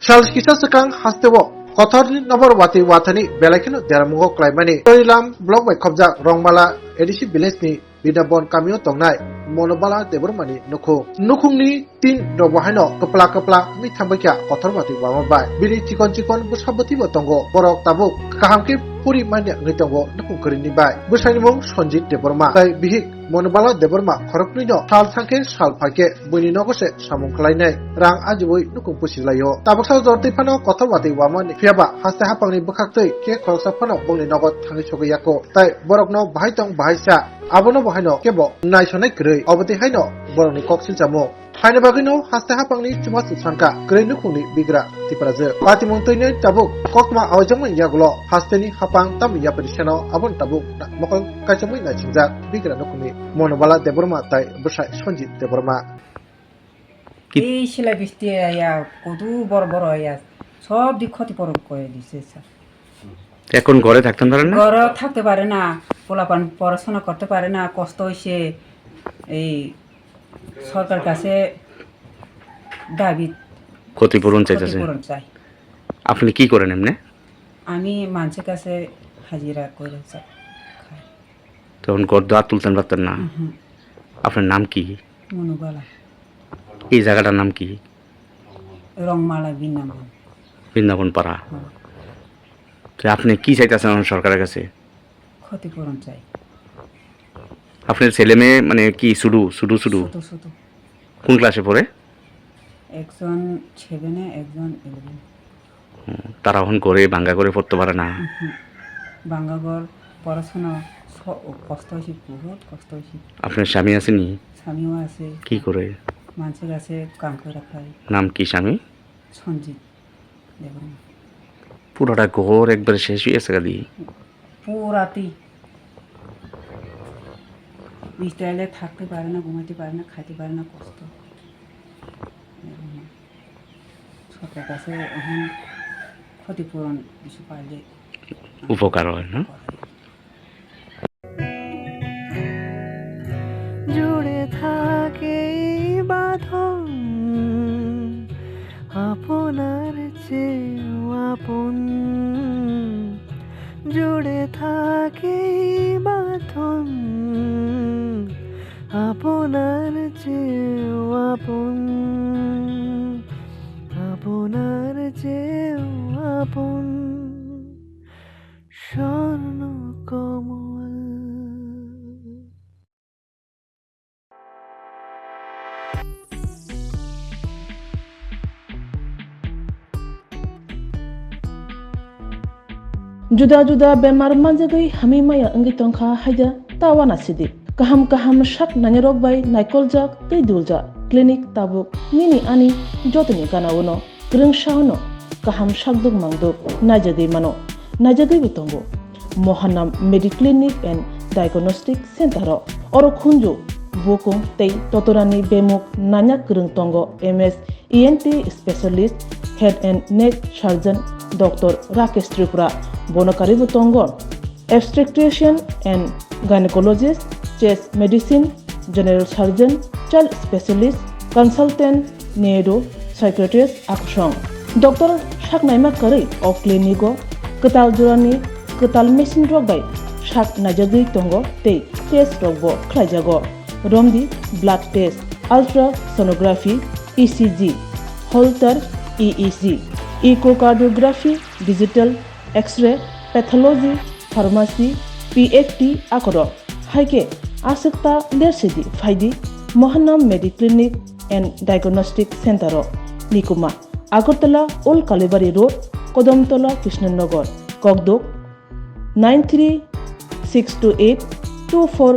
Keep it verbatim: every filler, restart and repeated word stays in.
Sal kisa swkang hasteo kothorni nobor watwi wathani belai kheno deramungo klaimani Chorilam block bai khobjak Rongmala A D C village ni Bidabon kamio tongnai Monobala Debbarmani nukhung. Nukhungni tin rokbo haino kwpla kwpla wngwi thangbaikha kothor watwi wama bai. Bini chikon chikon bwsa bwtwibo tongo. Borok tabuk kaham khe puri manya wngwi tongo nukhung kwrwini bai. Bwsani mung Sanjit Debbarma tei bihik Monobala Debbarma khoroknwino sal thangkhe sal phaikhe buini nogo se samung khlainai rang ajiui nukhung pusilaio. Tabuksa jor twi phano kothor watwi wamani phiyaba haste haphangni bwkhaktwi khe khoroksa phano bongni nogo thangwi sogwi yako tei borokno bahai tong bahai sa abono bo haino kebo naisonai kwrwi obotwi haino borokni kok silchamo. Haini bagwino haste haphangni chubachu sankha kwrwi nukhungni bigra Tiprajwk. Patimung twinai tabuk koktma aojakmani yagulo hasteni haphang tamni yapri seno aboni tabuk na-, mokol kaichomwi naisongjak bigra nukhungni Monobala Debbarma tai bwsai Sanjit Debbarma. কি- এই শিলাবৃষ্টি আইয়া কত বড় বড় আইয়া সব দিক ক্ষতিপূরণ করে দিছে স্যার। এখন ঘরে থাকতে পারেন না? ঘরে থাকতে পারে না, পোলাপান পড়াশোনা করতে পারে না, কষ্ট হইছে। এই সরকার কাছে দাবি ক্ষতিপূরণ চাইতেছে। ক্ষতিপূরণ চাই। আপনি কি করেন এমনি? আমি মানুষের কাছে হাজিরা করে চা-, খাই। তখন ঘর দুয়ার তুলতে পারতেন না? হুম। আপনার নাম কি? মনুবালা। এই জায়গাটার নাম কি? রংমালা বৃন্দাবন। বৃন্দাবন পাড়া। হ্যাঁ। তো আপনি কি চাইতেছেন এখন সরকারের কাছে? ক্ষতিপূরণ চাই। আপনার ছেলে মেয়ে মানে কি শুধু, শুধু, শুধু? ছোট ছোট। কোন ক্লাসে পড়ে? একজন সেভেনে, একজন ইলেভেন। হুম, তারা এখন ঘরে ভাঙ্গা ঘরে পড়তে পারে না। হুম, ভাঙ্গা ঘর, পড়াশোনা স-, কষ্ট হয়েছে, বহুত কষ্ট হয়েছে। আপনার স্বামী আছেনি? স্বামীও আছে। কি করে? মানুষের কাছে কাম করে খায়। নাম কি স্বামী? সঞ্জিত দেববর্মা। পুরোটা ঘর একবারে শেষ হয়ে গেছে গাদি। পুরাতি। স্টাইলে থাকতে পারে না, ঘুমাইতে পারে না, খাইতে পারে না, কষ্ট। এরকম। সরকার কাছে এখন ক্ষতিপূরণ কিছু পাইলে উপকার হয় না? উপকার হয়। জুড়ে থাকে এই বাঁধন আপনার চেয়েও আপন। জুড়ে থাকে এই বাঁধন আপনার চেয়েও আপন, আপনার চেয়েও আপন। স্বর্ণ কমল। Juda juda bemar manjagwi hamwi maya wngwi tongkha haida ta uanasidi. Kaham kaham sak nainarok bai naikoljak tei duljak clinic tabuk nini ani jotoni gana-o no. Kwrwngsa-o no kaham sakduk mangduk naijagwi mano, naijagwibo tongo. Mohanam Mediclinic and Diagnostic Center-o oro khunju, bukung tei totorani bemuk nanya kwrwng tongo M S E N T specialist, head and neck surgeon Doctor Rakesh Tripura, bono karwibo tongo. Obstetrician and gynecologist, chest medicine, general surgeon, child specialist, consultant, neuro, psychiatrist, akusong. Doctor saknaima kwrwi o clinic-o kwtal jorani kwtal machine rok bai sak naijagwi tongo tei test rokbo khlaijago. Romdi blood test, ultrasonography, E C G, Holter E E G, echocardiography, digital X-ray, pathology, pharmacy, P F T akorok. Hai khe aswk ta lersidi phaidi Mohanam Mediclinic and Diagnostic Center-o. Nikuma, Agartala Old Kalibari Road, Kodomtola, Krishnanagar, Kokduk, nine three six two eight two four